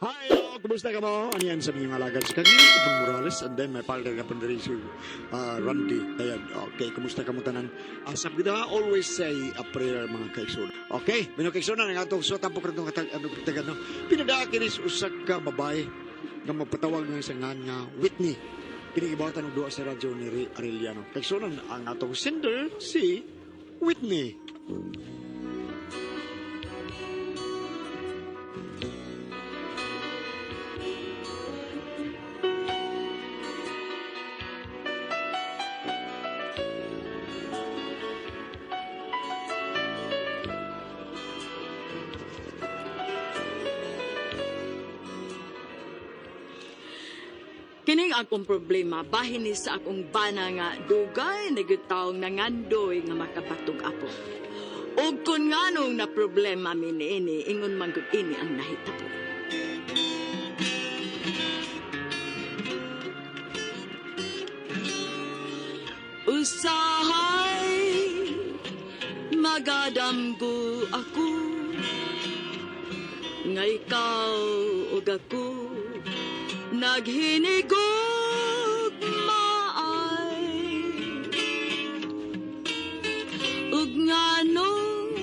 Hi, all! Kumusta ka mo? Ano yan sa mga alagad sa kanya? Ibang Morales, and then may partner na po rin si Randy. Ayan, okay, kumusta ka mo tanan? Sabi ko always say a prayer, mga kaigsoon. Okay, mga kaigsoon, ang atong suot ang pukrat ng katag, ano, taga, no? Pinadakin is usak ka babae nga magpatawag ng isang nga Whitney. Pinigibawatan og duha sa radyo ni Ray Arellano. Kaigsoon, ang atong sender, si Whitney. Kining akong problema, bahin ni sa akong bana nga dugay na gyud taong nangandoy nga makapatog apo. Ug kun nganong na problema mi niini, ingon man gud ini ang nahitabo. Usahay magadamgo ako nga ikaw ug ako naghinigog maay ug nganong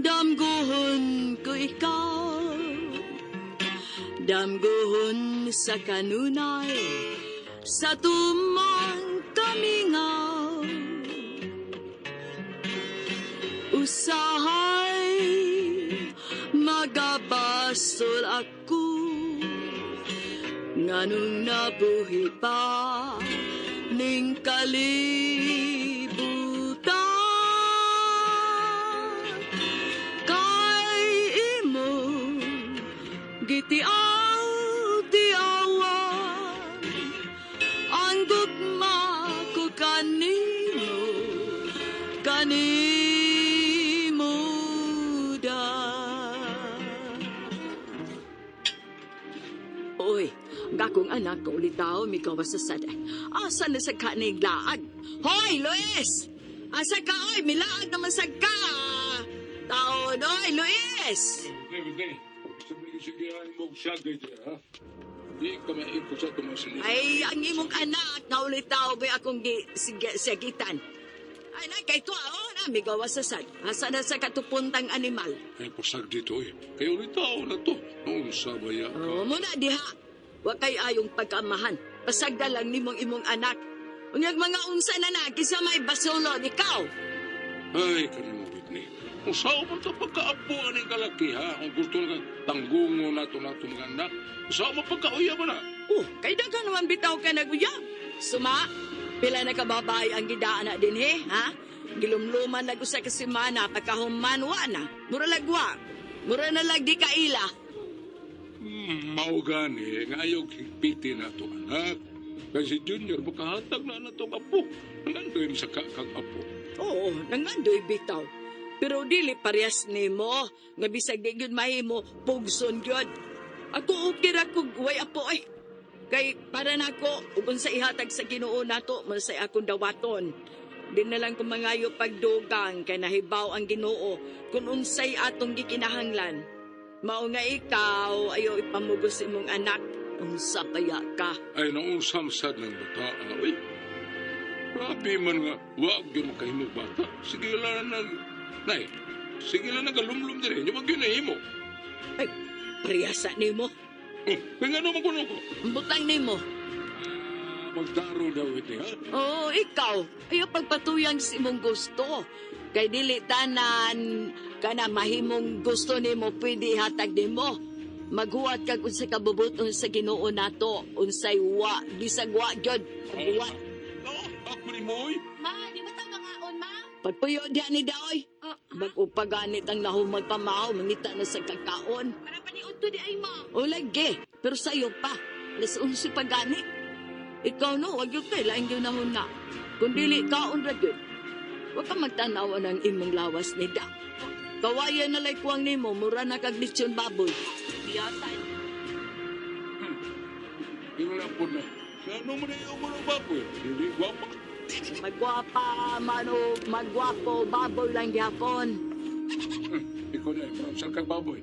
damgohon ko ikaw, damgohon sa kanunay sa tumang kamingaw. Usahay magabasol ako nganong nabuhi pa ning kalibutan. Kay imo gitiaw-tiawan ang gugma ko kanimo, kanimo da. Oy, ang akong anak ko ulitaw, migawas sa sada. Asa na sa kanig laag? Hoy, Luis! Asa ka, oy? Milaag naman sa ka! Taon, oy, Luis! Hindi, hindi. Sige, ay mo siya, ha? Di ka maiko sa tumasilip. Ay, ang imong anak na ulitaw ba akong sigitan? Ay, na, kay tuwa, oh, na, migawas sa sad. Asa na sa katupuntang animal? Ay, pasag dito eh. Kayo ulitaw na to. Noong sabaya ka. Oh, muna diha. Wa kay ayong pagkaamahan. Pasagda lang nimong imong anak. Unyag mga unsa na na, kisa may basulon, ikaw. Ay, kanimo, Whitney. Kung saan mo ito pagkaapo aning kalaki, ha? Kung gusto lang tanggungo na ito na ito mga anak. Saan mo pagkauya mo na? Oh, kay daghan naman bitaw ka naguyab. Suma, pila na kababae ang gidaan na din he, ha? Gilumluman nag usa ka semana, pagkahuman wa na. Mura lagwa. Mura na lag di kaila. Mao gani, nga ayaw higpiti na ito, anak. Kasi si Junior, makahatag na na itong apo. Nandoy sa kag apo. Oo, nangandoy bitaw. Pero dili parehas nimo, nga bisag di gyud mahimo, pugson gyud. Ako okay ra kog way apo ay. Kay para nako ug unsa ihatag sa Ginoo nato man sa akong dawaton. Di na lang ko mangayo pagdugang kay nahibaw ang Ginoo kung unsay atong gikinahanglan. Mao nga ikaw ayo ipamugos imong anak, unsa kaya ka? Ay, nausam sad ng bata. Uy, grabe man nga, wag yun makahimo bata. Sige lang nag... Nay, sige lang nagalumlum din eh. Wag yun nahimo. Ay, parehasa nimo. Oh, kaya nga naman kuno ko. Butang nimo. Ah, magtaro daw ito, ha? Oo, ikaw. Ayaw pagpatuyang sa imong gusto. Kay dili tanan kana mahimong gusto nimo pwede ihatag nimo. Maghuwat kag unsa kabubuton sa Ginoo nato, unsay wa bisag wa gyud. Wa. Oh, ako ni Moy. Ma, di ba ta mangaon, ma? Pagpuyo diha ni daoy. Oh, Bag-o pa ganit ang nahumag magpamaw, mangita na sa kakaon. Para paniud to di ay, ma. O lagi, pero sayo pa. Alas 11 pa gani. Ikaw no, wag yun kay laing yun na huna. Kung dili kaon ra gyud. Wag ka magtanaw ng imong lawas ni da. Kawayan na lay kuwang nimo, mura na kag lechon baboy. Biyatan. Yung lang po na. Ano mo na yung mga baboy? Hindi, gwapa. Magwapa, mano, magwapo, baboy lang gihapon. Ikaw na, saan kang baboy?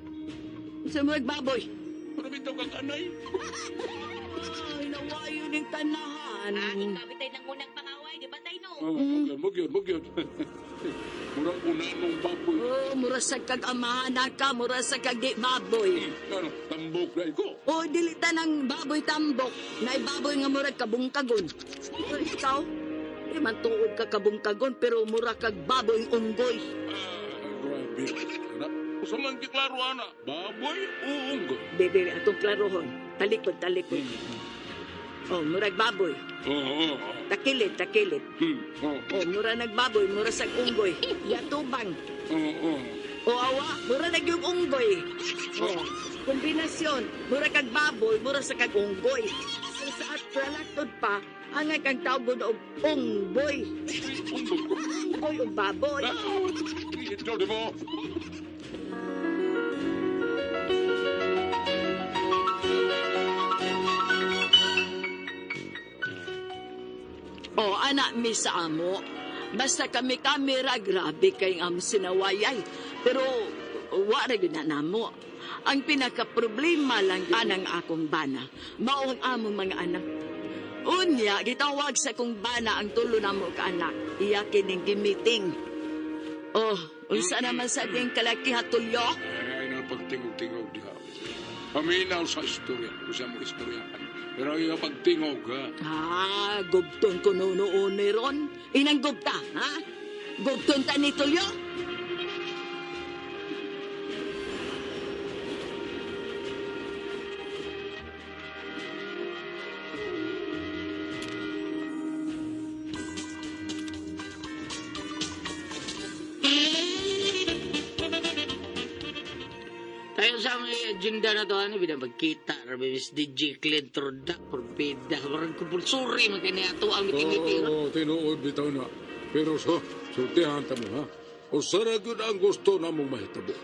Sa mga baboy. bitaw kag anay. Ay, nawayo ning tanahan. Ah, ikaw bitay nang unang pangaway, di ba tay no? Oh, magyod, magyod, magyod. Murag una nung baboy. Oh, mura sa kag amahan na ka, mura sa kag di baboy. Ano, tambok na iko. O, dili ta ng baboy tambok, na baboy nga murag kabungkagon. Pero ikaw, di man tuod ka kabungkagon, pero mura kag baboy unggoy. Ah, grabe. Ana, usa man giklaro ana, baboy o unggoy? Bebe, atong klarohon. Talikod, talikod. Oh, murag baboy. Oo, oo, oo. Takilid, takilid. Oo, Oh, mura nagbaboy, mura sa unggoy. Yatubang. oo, oo. O awa, mura na yung unggoy. Oh, kombinasyon, mura kag baboy, mura sa kag unggoy. So, sa at pralaktod pa, angay kang tawgon og unggoy. Unggoy. Unggoy o baboy. Ah, ito, di ba? O, anak mi sa amo. Basta kami kamera, grabe kay ang sinawayay. Pero, wa ra gyud na namo. Ang pinaka-problema lang anang akong bana. Mao ang among mga anak. Unya, gitawag sa kong bana ang tulo namo ka anak. Iya kining gimiting. Oh, unsa naman sa ding kalaki hatulyo? Ay, na pagtingog-tingog diha. Paminaw sa istorya, kung sa mo istoryahan. Pero yung pagtingog, ha? Ah, gubton ko noon ni ron. Inang gubta, ha? Gubton ta ni Tulyo? Tayo sa mga agenda na to, ano, binabagkita, rabi, Miss DJ Clint Roda, Porbida, warang kumpulsuri, magkaniato ang miting-miting. Oo, tinuod bitaw na. Pero so, sultihan ta mo, ha? O sara gyud ang gusto na mong mahitabo.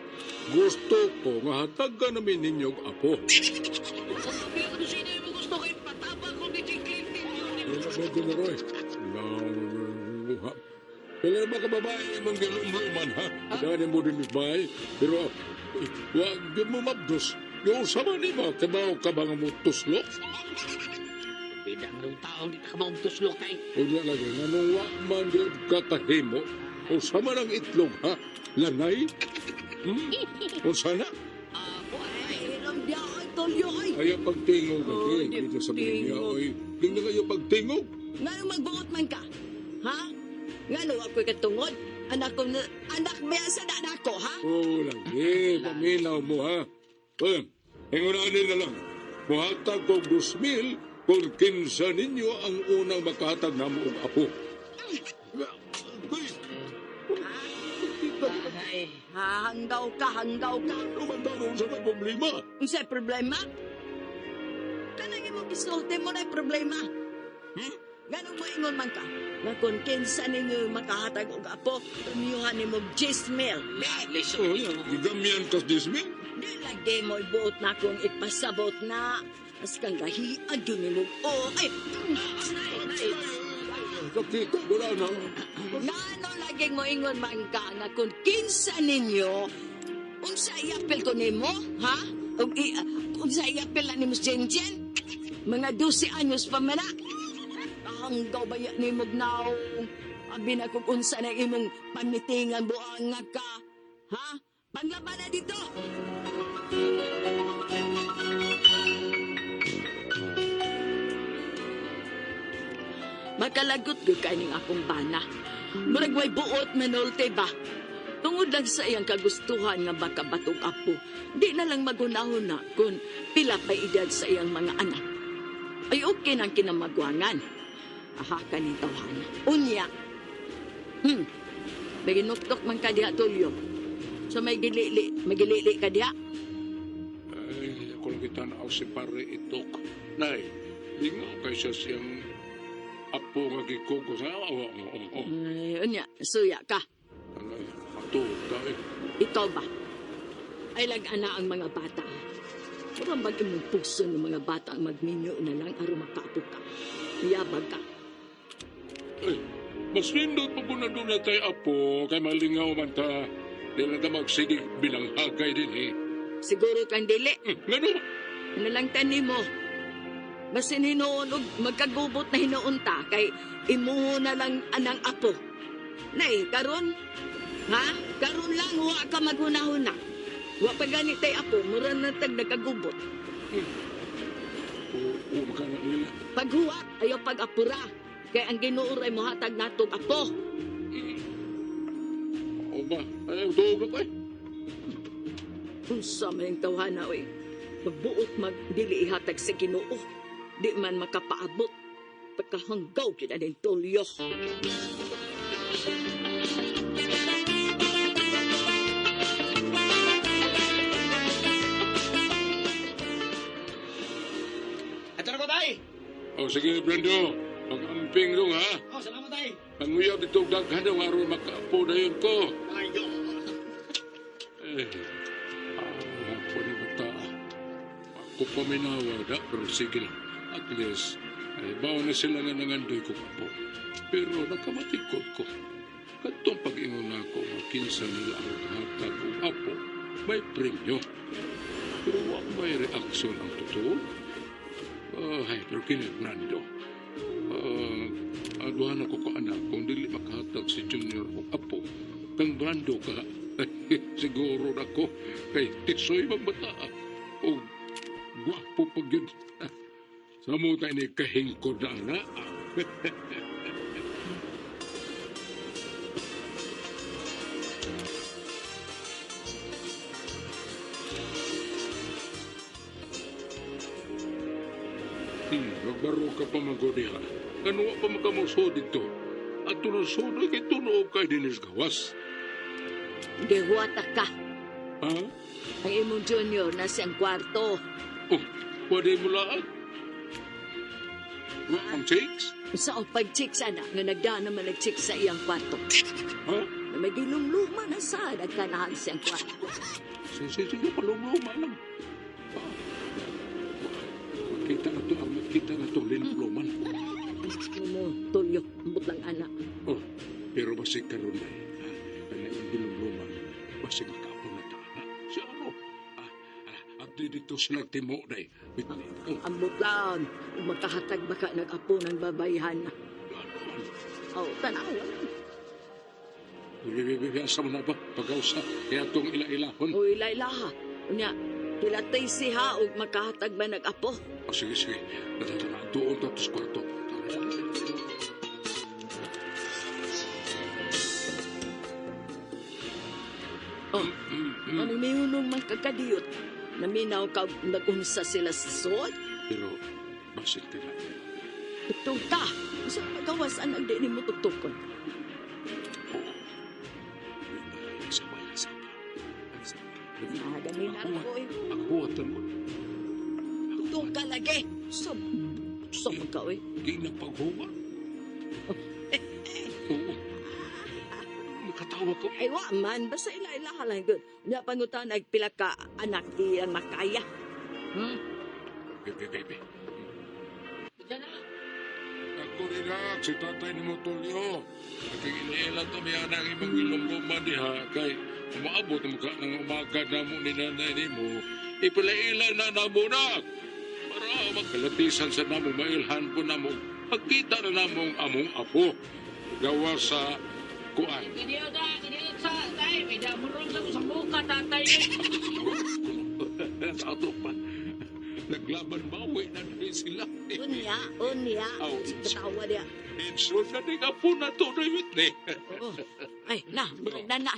Gusto ko nga hatagan namin ninyong apo. Sabi ko sino yung gusto kay pataba ko DJ Clint Wala ba gumuroy? Ha? Pila ba ka babae imong gilumluman, ha? Dani mo din bahay. Pero, wa gyud mo mabdos. Yung sama ni ba, kabaw ka ba nga mo tuslo? Porbida, ang taong di ka maumtuslok tayo. Unya lagi, nga nung wa man gyud ka kahimo, o sama ng itlog, ha? Lanay? O sana? Ay, ilong diya, ay, Tulyo, ay. Ayaw pagtingog Oh, lagi. di Dito sa niya, tingog. oy. Tingnan kayo pagtingog. Ngano magbuot man ka? Ha? Ngano ako'y katungod? Anak ko na, anak may sa na ko, ha? Oo, lagi. Paminaw mo, ha? Eh, ingunanin na lang. Muhatag kog 2,000 kung kinsa ninyo ang unang makahatag na mo og apo. Uy, Ay, ha, hanggaw ka, hanggaw ka. ano man daw sa may problema? Unsay problema? Kanang imong gisulti mo na problema. Hmm? Nganong moingon man ka? Nga kung kinsa ninyo makahatag og apo, tumiyuhan nimo 10,000. Listen, Oh, yan. Gigamyan kas 10,000? Di lagi mo ibuot na kung ipasabot na. As kang gahiag yun nimo. Oh, ay, ay, Kakita ko na na. Ngano laging moingon man ka nga kung kinsa ninyo, unsa iapil ko nimo, ha? Ug unsa iapil na nimo si Jenjen? Mga 12 anyos pa man na. Hanggaw ba ya nimo gnaw? Abi na kung unsa na imong pamitingan buanga ka. Ha? Panglaban na dito. Makalagot gyud kay ning akong bana. Murag way buot manolte ba? Tungod lang sa iyang kagustuhan nga makabatong apo, di na lang magunahon na kung pila pa edad sa iyang mga anak. Ay okay nang kinamagwangan. Aha ka ning tawhana. Unya. May ginuktok man ka diha, Tulyo. So may gilili, may gilili ka diha. Ay, ako lang kita na si pare itok. Nay, lingaw kay siya siyang apo nga gikugo sa awa. Oo, oo, oo. Ay, unya, suya ka. Anay, matuod eh. Ikaw ba? Ay lag-ana ang mga bata. Mura mag imong puso ng mga bata ang magminyo na lang aron makaapo ka. Yabag ka. Ay, mas nindot pa po na doon na tayo apo, kay malingaw man ta. Di na ta magsigig bilang hagay din eh. Siguro kang dili. Ngano? Ano lang tani mo? Basin hinuon og magkagubot na hinuon ta kay imuho na lang anang apo. Nay, karon ha? Karon lang wa ka maghunahuna. Wa pa gani tay apo, mura na tag nagkagubot. Oo, makana nila. Paghuwat ayaw pag-apura. Kay ang Ginoo ray mohatag natong apo. O ba? Ay, tuog na ko eh. Unsa man ang tawhana oy. Magbuot mag dili ihatag sa Ginoo. Di man makapaabot. Pagkahanggaw gyud aning tulyo. Ato na ko, tay! O sige, Brando. Pag-amping dong ha. Oh, salamat, tay! Panguyab dito daghan dong aron makaapo na yun ko. Ay, go! Eh, ako ni bata. Ako paminawa da, pero sige lang. At least, ay bawa na sila nga nangandoy ko po. Pero nakamatikot ko. Katong pag-ingon na ako, makinsa nila ang hatag og apo, may premyo. Pero wa may reaksyon ang totoo. Ay, pero kini Nando. Aduhan ako ko anak kung dili makahatag si Junior og apo. Kang Brando ka, siguro na ko kay tisoy magbata. O gwapo pag yun. Sa mo tayo ni kahingkod na anak. Magbaro ka pa magodiha. Ano pa makamuso dito? At tunusunoy kay tunoog kay dinis gawas. Gihuwata ka. Ha? Ang imong junior na siyang kwarto. Oh, pwede mo lahat. Wa ang chicks? Sa o pag-check sana, nga nagdaan naman nag-check sa iyang kwarto. Ha? Na may gilumluma na sa nagkanahan siyang kwarto. Sige, sige, palumluma lang. Ah, makita na to, ah, makita na to, linumluman. Ano mo, tulyo, ambot lang anak. Oh, pero basig karon na eh. Ha? Kana yung dinumluman, basig makapo na ta. Ha? Siya ano? At di dito sila timo na eh. Oh, Ambot lang, makahatag baka nag-apo ng babayhan. ano man? Oh, tanawa lang. Asa mo na ba? Pag-ausa, kaya itong ila-ilahon. Uy, laylaha. Unya, kilatay siya og makahatag ba nag-apo. Oh, sige, sige. Natata na. Doon tapos kwarto. Oh, anong mihunong man kagkadiyot? Naminaw ka nag-unsa sila sa suot? Pero, basig ka na. Tugtog ka. Sa pagawas ang di nimo tugtukon. Oo. Sabay, sabay. Ah, ganina ko eh. Ako at mo. Tugtog ka lagi. Sab, sab ka eh. Ginapaghuwa. Oo. Nakatawa ko. Ay, wa man. Basta ila-ila lang good. Unya pangutan nagpila ka anak iyang makaya. Bebe, bebe. Diyan na. Ako rin ha, si tatay ni Motolyo. Nakikiliilan to niya ng imong ilumluman diha. Kay umaabot mo ka ng umaga na mo ni nanay ni mo. Ipalailan na namo na. Para magkalatisan sa namo, mailhan po namo. Pagkita na namong among apo. Gawa sa kuan. Kiniyo ta, kiniyo sa tay. May damurong sa sa buka tatay. Sa ato pa. Naglaban bawi na din sila. Unya, unya. Aw, Katawa niya. Insult na din apo na to na yun eh. Oo. Ay, na, na, na. Na.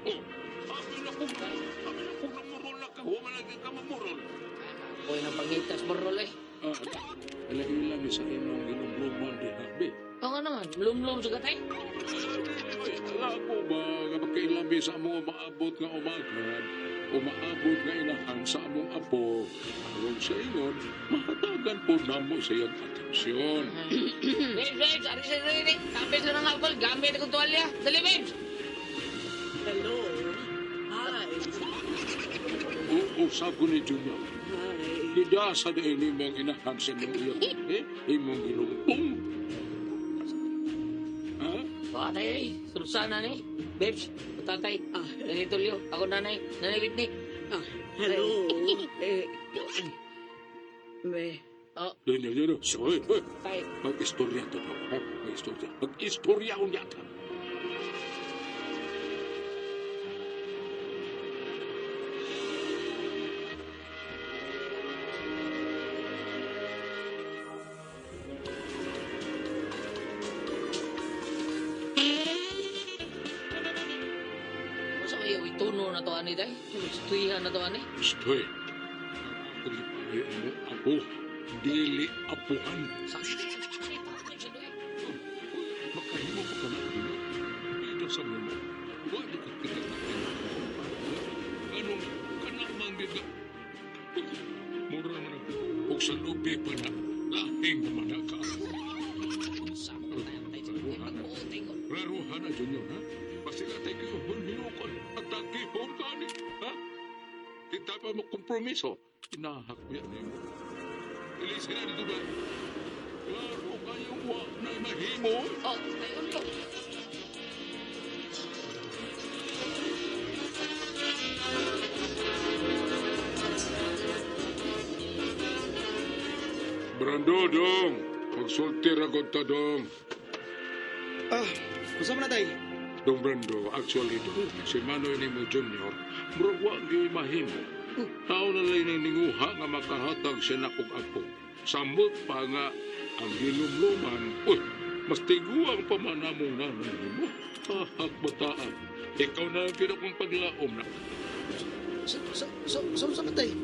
Oh, abi na kong, abi na kong namurol na ka. Huwag lagi ka mamurol. Ako'y napangitas morol eh. Ah, ila-ila mi sa imong ginumluman di habi. Oo naman, lumlum sa katay. Ay, ala ko ba, nga pagkailami sa among umaabot nga umagad, umaabot nga inahan sa among apo, aron sa ingon, mahatagan po namo sa iyang atensyon. Babes, babes, ari sa rin eh. Kapit na ng apple, gamit akong tuwalya. Dali, babes. Hello. Hi. Oo, sago ni Junior. Hi. Hidasa na ini mong inahan sa imong iyang, eh, imong gilumpong. Ha? Tatay eh, sulsa na ni. Babes, tatay. Ah, Nanay Tulio, ako nanay, Nanay Whitney. Ah, hello. Eh, me. Oh, Daniel, Daniel, oy, oy. tay. Mag-istorya to daw, ha? Mag-istorya. Mag-istorya unya ta. Masa kayo, ituno na to ani tay? Tuihan na to ani? Stoy. Ang akong ipayo mo ako, dili apuhan. Makahimo pa ka na dili. Dito sa mundo. Wa di ka pinagkakita. Anong kanamang gid Mura man ako. Og sa lubi pa na, lahing naman na ka. Raruhan na, Junior, ha? Pasila tayo kayo, hulhilukon, at takipon ka ni, ha? Kita pa mo kompromiso. Inahak mo yan, eh. Ilisin na dito ba? Klaro kayong wa na mahimo. Oh, tay ulo. Brando, dong. Pagsulti ra gud ta, dong. Ah, unsa man na tay? Dong Brando, actually, dong, si Manoy ni mo Junior, murag wa gyud mahimo. Tao na lang ning ninguha nga makahatag siya na kog apo. Samot pa nga ang gilumluman, uy, mas tiguang pa man among nanay nimo. Hahak bataan. Ikaw na ang gyud akong paglaom na. Sa unsa man tay?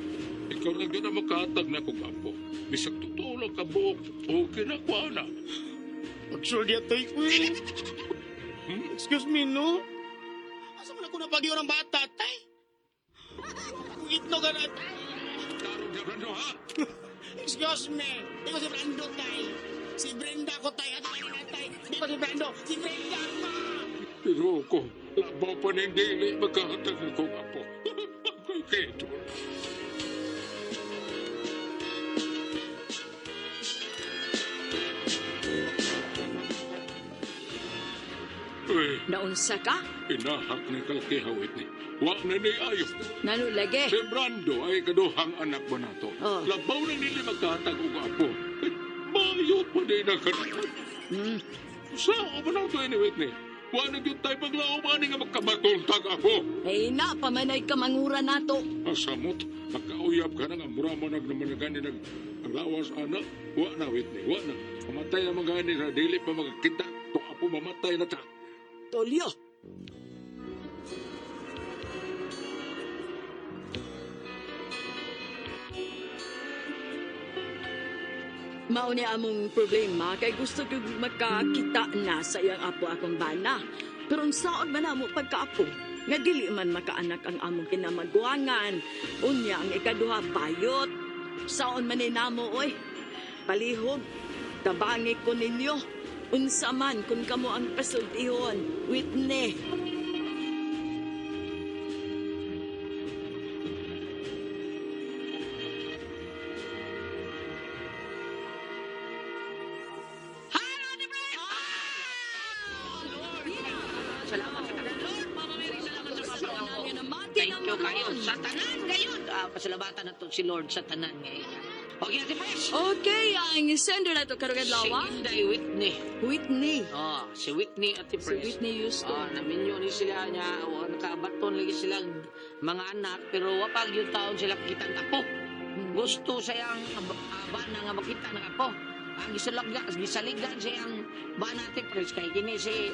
Ikaw na gyud ang makahatag na kog apo. Bisag totoo lang kabuok, okay na ko ana. Actually, tay. Uy. Hmm? Excuse me, no? Asa man ako napagyo ng bata, tay? Kung itlog na, tay. Tarong niya, Brando, ha? Excuse me. Di ko si Brando, tay. Si Brenda ko, tay. At na, tay. Di ko si Brando. Si Brenda ko. Pero ako, labaw pa ning dili makahatag na kog apo. Okay, ito. Uy, Naunsa ka? inahak ni kalakihawit ni. Wa na ni ayo. Ngano lagi? Si Brando ay kaduhang anak ba nato? Oh. Labaw na nili magkahatag og apo. Eh, Bayot pa din ang kanila. Hmm. Sa o man ang ni Whitney? Wa na gyud tayo paglaom ani nga magkabatuntag ako. Ay na, pamanay ka mangura nato. Ang samot, makauyab ka na nga mura man nag naman gani nag ang lawas ana. Wa na Whitney, wa na. Mamatay na mga gani na dili pa magkita. To apo mamatay na ta. Tolyo. Mao ni among problema kay gusto ko makakita na sa iyang apo akong bana. Pero unsaon man amo pagkaapo? Nga dili man makaanak ang among kinamaguangan. Unya ang ikaduha bayot. Saon man ni namo oy. Palihog, tabangi ko ninyo. Unsa man kung kamo ang pasultihon, Whitney. Salamat sa tanan, Lord. Mama Mary, salamat sa pagpapalao. Thank you kayo. Sa tanan ngayon. Ah, pasalamatan na to si Lord sa tanan ngayon. Okay, Ate Pres. Okay, ang sender na to karong adlaw. Si Inday Whitney. Whitney. Oh, si Whitney Ate Si Pres. Whitney Houston. Ah, naminyo ni sila niya, o nakabaton lagi silang mga anak, pero wapag yung taon sila kitang apo. Gusto siyang bana nga makita ng apo. Ang gisalagga, gisaligan siyang bana Ate Pres, kay kini si,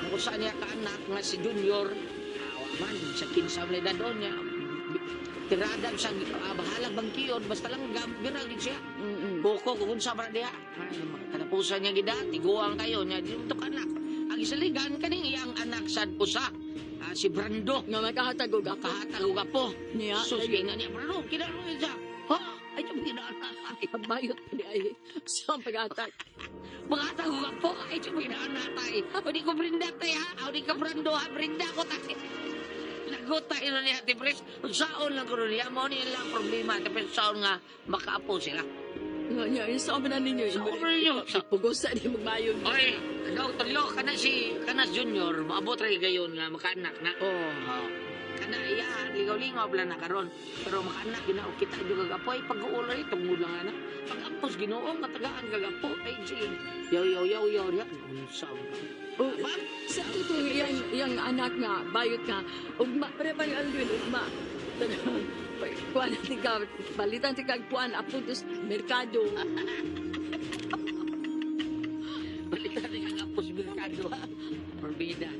kung saan niya kaanak nga si Junior, awa man, sa kinsa man edad niya, tiradan sa bahalag bangkiyon, basta lang gambira gid siya. Mm-mm. Buko kung sa para diha. Ay, katapusan niya gida, tiguang kayo niya dito ka anak. Ang isaligan kaning iyang anak sad usa. Ah, si Brando. Nga makahatag og apo. Kahatag og apo. Niya. Sus kay nga niya Brando, kinaro niya siya. Ha? Ay, siya ginaan Ay, bayot pa di ay. Sa paghatag. Mga og apo, ay siya ginaan tay. O di ko Brenda tay ha. O di ka Brando ha, Brenda ko tay. Lagot tayo na niya, Ate Pres. Saon lang ko niya. Mao niya lang problema, Ate Pres. Saon nga makaapo sila. Nga niya, sa man na ninyo. Saon na ninyo. Pugosa di magmayong. Oy, daw talo kana si kana Junior, maabot ra gayon nga makaanak na. Oh. Oh. Kana iya lingaw-lingaw bala na karon. Pero makaanak gyud na og kita jud kag apo ay pag-ulo ay tungod lang ana. Pag-ampos Ginoo nga tagaan kag apo ay sige. Yaw yaw yaw yaw ya. Unsa man. Oh, sa totoo yang anak nga bayot nga ugma pare pa ni Alvin ugma. Kuan ti ka palitan ti kag kuan apo tos merkado. Balikan ni kag apo sa merkado. Porbida.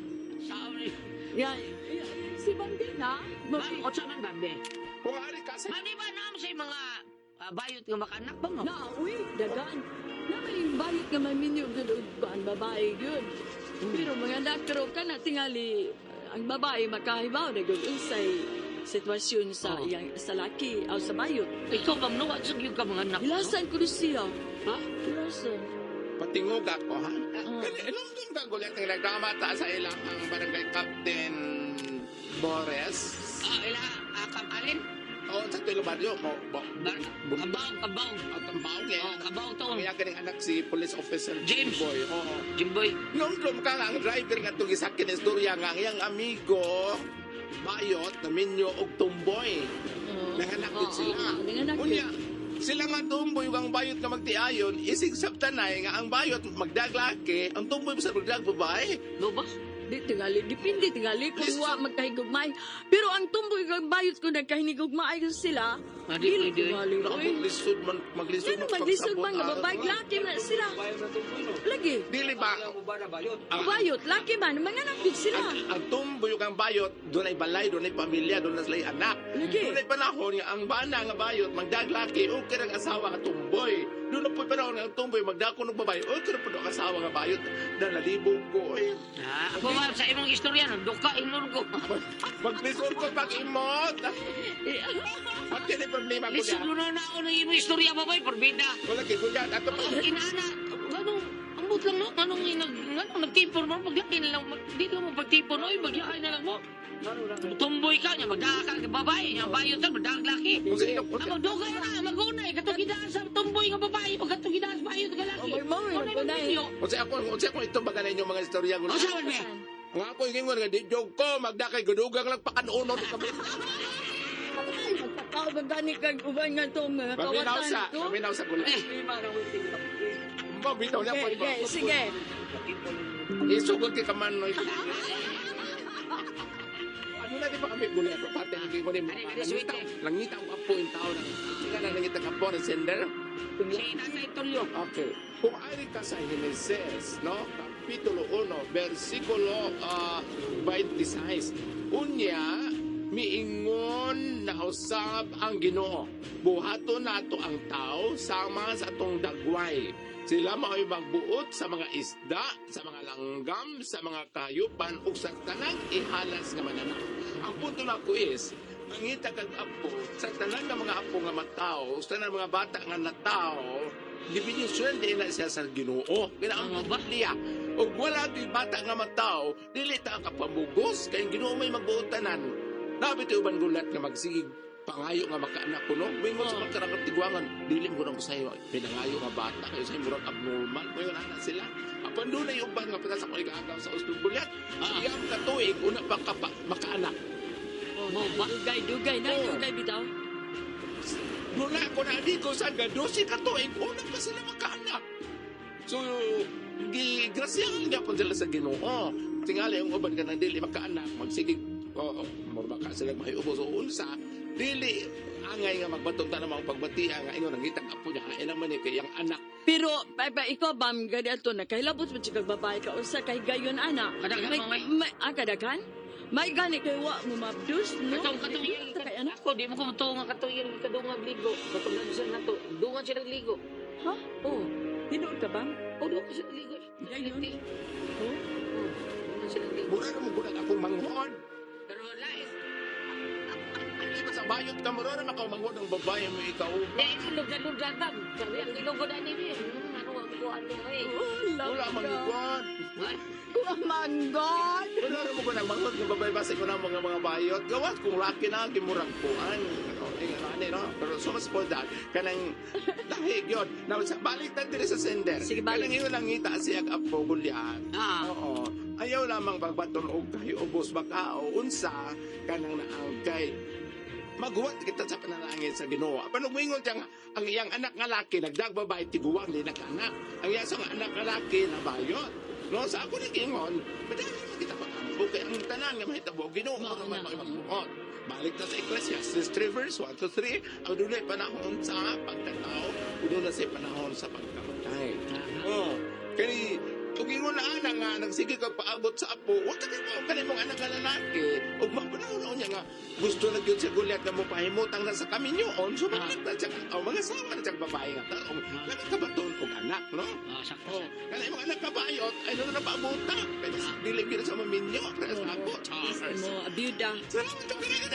Sao ni? Ya, ya, si Bambi na. Ma'am, unsa man Bambi? Kung ari ka sa Ma'am, di ba naam sa mga bayot nga makaanak ba mo? Na, uy, dagan. Na may bayot nga maminyo gyud og kuan babae gyud. Pero mga anak pero kana tingali ang babae makahibaw na gyud unsay sitwasyon sa Oh. iyang sa laki o sa bayot. Ikaw bang no, sa gyud ka mga anak? no? Ilasan ko ni siya. Ha? Ilasan. Patingog ako, ha? Ah. Kani, inumdum ka gulit ang nagkamata sa ilang ang barangay captain Bores. Ah, ila kam alin? O, sa tulo baryo, mo, bo, Bar kabaw, kabaw. at ang baog eh. Oh, kabaw to. Kaya kaning anak si police officer James. Boy. Oo. Jimboy. Inumdum ka nga ang driver nga itong isakin istorya nga ang iyang amigo, Bayot, Naminyo, og Tumboy. Oo. Nanganak din Oo, sila. oo, nanganak Unya, din. sila nga tumboy ug ang bayot nga magtiayon, isig sabtanay nga ang bayot magdaglaki, ang tumboy sa magdag babae. No ba? Di tingali, depende tingali kung Please. wa magkahigugmay. Pero ang tumboy kang bayot kung nagkahinigugmaay sila, Ah, di dili pwede. tingali. Naku, Oy. maglisod man, maglisod Yan maglisod man nga babae, laki man sila. Lagi. Dili ba? Ang, Bayot, laki man, manganak gud sila. ang tumboy ug ang bayot, doon ay balay, doon ay pamilya, doon na sila'y anak. Lagi. Doon ay panahon nga ang bana nga bayot, magdaglaki, o ang asawa nga tumboy. Doon na po'y panahon nga ang tumboy, magdako ng babae, o kaya po ang asawa nga bayot, na nalibog ko. Eh, Ah, ako ba sa imong istorya no, duka ingon ko. maglisod ko pag imot. At yan ay problema ko Lisod niya. mo na na ako ng imong istorya babay porbida. Wala kay Gulyat. Ato pa. Ang inana, ganong ambot lang no, anong inag nganong nagtipon mo paglaki na lang, di lang mo pagtipon oy, magyakay na lang mo. Tumboy ka niya, magdaka ka babae, niya bayot ka, magdaka laki. Kung sa inyo, Ang magdugay na, magunay, katong gidaan sa tumboy nga babae, o katong gidaan sa bayot nga laki. Oh, may mao, Unay unay. magminyo. Kung sa ako, kung sa ako ito baga na inyong mga istorya. O sa man be? Nga ako yung ingon nga di joke ko, magdakay gudugang lang pakanuno ni kami. Magkatao ba gani kag uban nga tong mga Paminaw kawatan sa, ko? paminaw sa gulat. Mabitaw niya Okay, okay, sige. Isugod kay kaman no. Ano na di ba kami gulat? Pati ang ko ni Ano, ano, langita ang apo yung tao na. Sige na langita ka po na sender. Si Tatay Tulio. Okay. Kung ari ka sa Heneses, no? Kapitulo 1, versikulo 26. Unya, miingon na usab ang Ginoo. Buhaton nato ang tao sama sa atong dagway. Sila mao'y magbuot sa mga isda, sa mga langgam, sa mga kayupan ug sa tanang ihalas nga mananap. Ang punto nako is, mangita kag apo sa tanan nga mga apo nga matao, sa tanan mga bata nga natao, gibinisyon din na siya sa Ginoo. Kaya ang Biblia. Ug wala to'y bata nga matao, dili ta kapamugos kay ang Ginoo may magbuot tanan. Nabi to'y uban gulat nga magsigig pangayo nga makaanak ko no. Mingon sa mga tigwangan, dili mo nang sayo pinangayo nga bata kayo sa murag abnormal. Ngayon ana sila. Apan doon ay uban nga pata sa ko igaagaw sa uslong gulat. Siyam ka tuig una pa ka pa makaanak. Oh, Mo ba? Dugay, dugay, na, Oo. dugay bitaw. Doon na ako na di ko sa 12 ka tuig una pa sila makaanak. So, gi grasyahan gyapon sila sa Ginoo. Tingali ang uban ka nang dili makaanak, magsigig oo, mura ka sila mahiubos o unsa, dili angay nga magbaton ta namang pagbatian nga ingon nangitang apo niya hain naman ni kay ang anak. Pero, pa, pa, ikaw bam, gani ato na, kahilabot mo siya kag babae ka, unsa kay gayon ana. Kadaghan May- mo, may. may, kadaghan? May gani kay wa mo mabdus, no? Katong katong iyang Kay ana? ako di mo ko matuo nga katong iyang kadungag ligo. Katong sila nato, dungan sila ligo. Ha? Oh, Tinuod ka bam? oh dungan sila ligo. Gayon? Oh, dungan sila ligo. Mura ra mo gulat akong manghod. Pero lais, Di ba sa bayot ka mura ra makaw manghod ang babae mo ikaw. eh lugar-lugar ba? Sabi ang ilonggo na ni ano ang ko ano eh. Wala manghod. Wala manggod. Wala ra mo gulat manghod ng babae basta ko na mga bayot. Gawas kung laki na gimurang kuan. Ano no? Pero so much for that. Kanang lahig yun. Now, sa, balik na diri sa sender. Sige, balik. Kanang ingon nangita siya apo Gulyat. Ah. Oo. Ayaw lamang pagbaton og kahiubos baka o unsa kanang naang kay maguwat kita sa panalangin sa Ginoo. Apan ug moingon siya nga ang iyang anak nga laki nagdag babae tiguwang di nagkaanak. Ang iyang sa anak nga laki nabayot. No, sa ako ni giingon, madali man kita pagampo kay ang tanan nga mahitabo Ginoo naman magbuot. Balik ta sa Ecclesiastes 3 verse 1 to 3, ang dunay panahon sa pagkatao, ug na sa panahon sa pagkamatay. Oh, kani ug ingon na ana nga nagsige kag paabot sa apo, wa ka mo kani mong anak nga lalaki. Ug mapanahon na niya nga gusto na gyud si Goliath nga mopahimutang na sa kaminyoon, so magkita na siya oh, mga asawa na siya babae nga taong kanang kabaton og anak, no? Ah, sakto. Oh, kanang imong anak kabayot ay na paabuta. Kay dili gyud sa maminyo, kaya sa ako. Cheers. Mo, abiyuda. Salamat kag kaayo,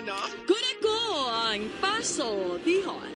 no? Kurako ang paso, bihon.